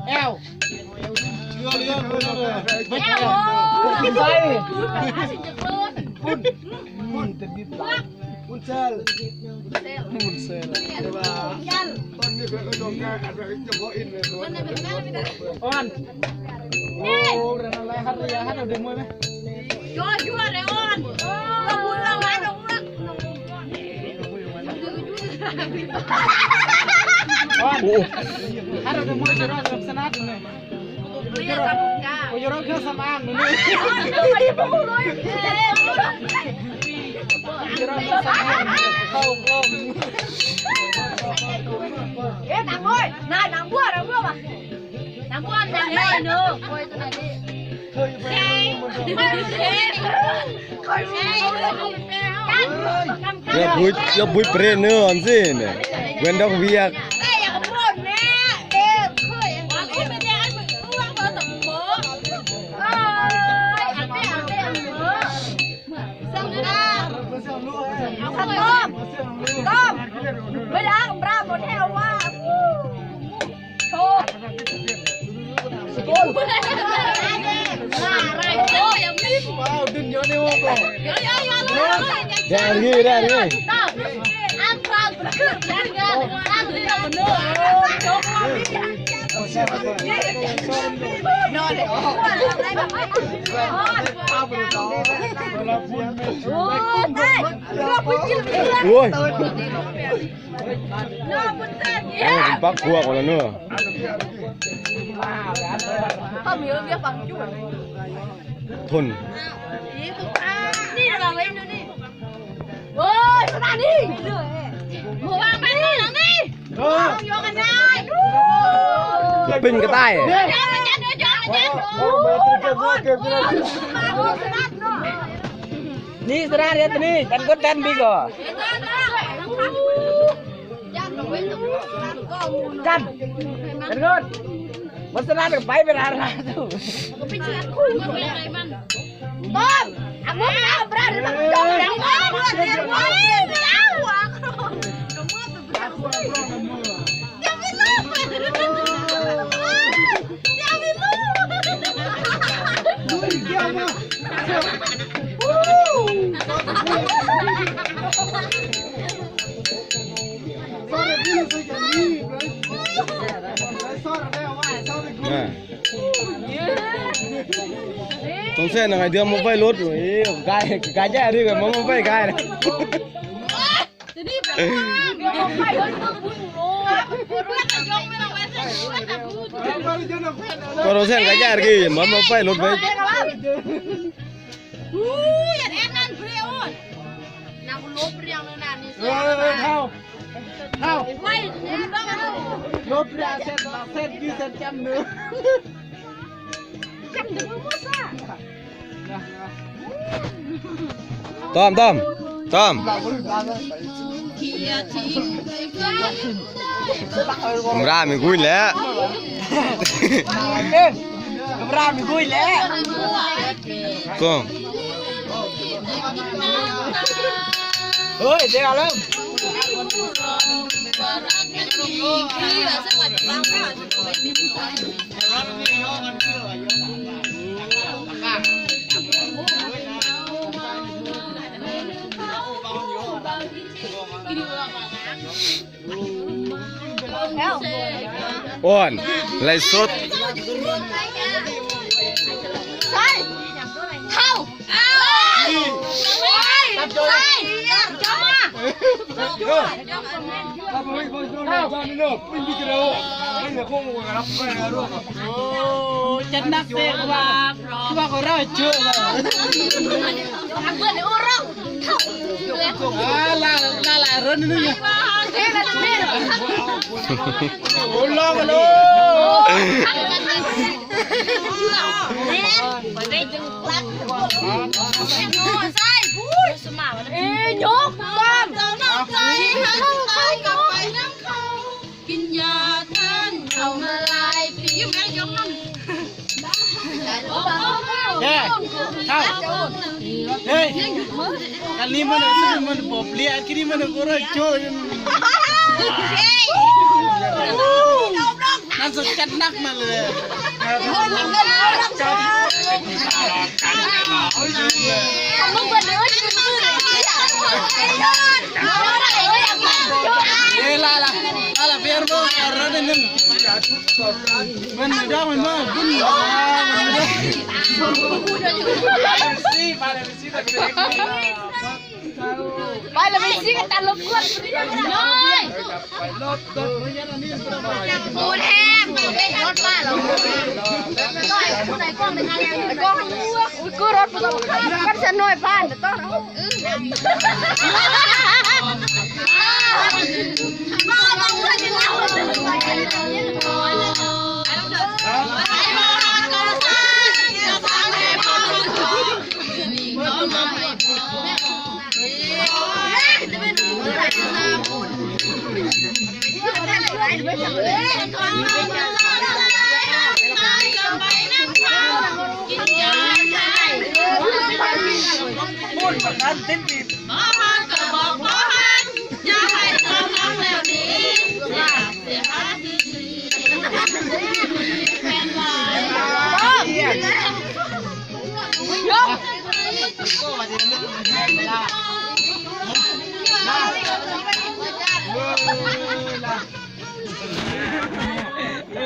ແອວ ເຫຼືອ ເຫຼືອ ເຫຼືອ ເຫຼືອ ແອວ ໄປ ພຸ້ນ ພຸ້ນ ແຕ່ບີບຫຼາຍ ຮຸນເຊນ ຮຸນເຊນ ແຕ່ວ່າຕອນນີ້ເພິ່ນກໍຕ້ອງການອັນເພາະອິນເລີຍ ອ່ອນ ໂອ້ ເລື່ອງອະໄລ ຮັດລະຍະ ຮັດເອົາເດັກມວຍໄໝ ໂຍ ຢູ່ເດ້ ອ່ອນ ໂອ້ ອ່ອນ ໂອ້ ຮັດເອົາເດັກມວຍ ຈະລອດສະໜັດເລີຍ. ໂອ້ຍ ເຄື່ອງສຳອາງນີ້ ເອີ ນາງໂອ້ຍ ນາງ ນາງບົວ ນາງບົວ ນາງບົວ ນາງໃຫຍ່ເນາະ ໂອ້ຍ ຕົວນັ້ນ ຢ່າບຸຍ ຢ່າບຸຍເປຣເນີອັນຊີ້ນະ ເວັ້ນດອກວຽກ. ໂອ້ຍ ໂອ້ຍ ເປັນປັກພວກແລ້ວເນາະ ທນ ນີ້ລະເວີຍ ໂອ້ຍ ຂະໜາດນີ້ ເມື່ອວານໄປນີ້ ເອີ ປິ່ນກະຕ່າຍ ນີ້ສະໜາດນີ້ ຈັນກົດຈັນບີກ ກັນ ກັນໂລດ ມັນສະນາດໄປເວລາລາ ຕ້ອງແຊນໃຫ້ເດືອມມາໄຟລົດ ເອີຍ ກາຍ ກາຍແຍ່ດີກວ່າ ມາໄຟກາຍ ກໍຕ້ອງແຊນກາຍແຍ່ດີກວ່າ ມາໄຟລົດໄວ້. ອູ້ ຢ່າແອນນັ້ນເພຣໂອນ ນາງລົບເລື່ອງເລີຍນະນີ້ ເອີ ເທົ່າ ເທົ່າ ໄວ້ ລົບເລື່ອງເຊັດ ເຊັດ ເຊັດ ຈຳເນີ ຈຳເນີໝົດຊະ ຕ້ອມ ຕ້ອມ ຕ້ອມ. Kamera mi gui lé. Kamera mi gui lé. Con. Ơi, dê lắm. ອ້ອນ ໄລສົດ ໂອ້ ຈັດໜັກແທ້ວ່າ ຄືວ່າກໍໄດ້ເຈີແລ້ວ ອ່າ ລາ ລາ ລາເລີ່ມໜຶ່ງ ໂອ້ ລອງມາໂລ ເອີ ຍົກກ່ອນ ກິນຢາທ່ານເຂົ້າມາຫຼາຍປີ ແມ່ນຍົກນຳ ເຮີ້ຍ ເຮີ້ຍ ອັນນີ້ມັນ ມັນບໍ່ເປຍ ອັນນີ້ມັນບໍ່ໄດ້ໂຈ ນັ້ນສະຈັດໜັກມາເລີຍ ເອີ ລາ ລາ ລາ ລາ ເປີດບໍ່ ລາ ລາ ໜຶ່ງ ມັນດອກ ມັນບໍ່ບຸນ ມັນດອກ ໄປລະ ໄປຊິກັນຕາລົບກວນ ໂອ້ຍ ໂຫດແຮງ ລົດມາແລ້ວ ໄອ້ກ້ອງ ໄອ້ກ້ອງ ຄືລົດບໍ່ຕ້ອງຂ້າມ ມັນຊະໜ້ອຍຜ່ານ ຕ້ອງ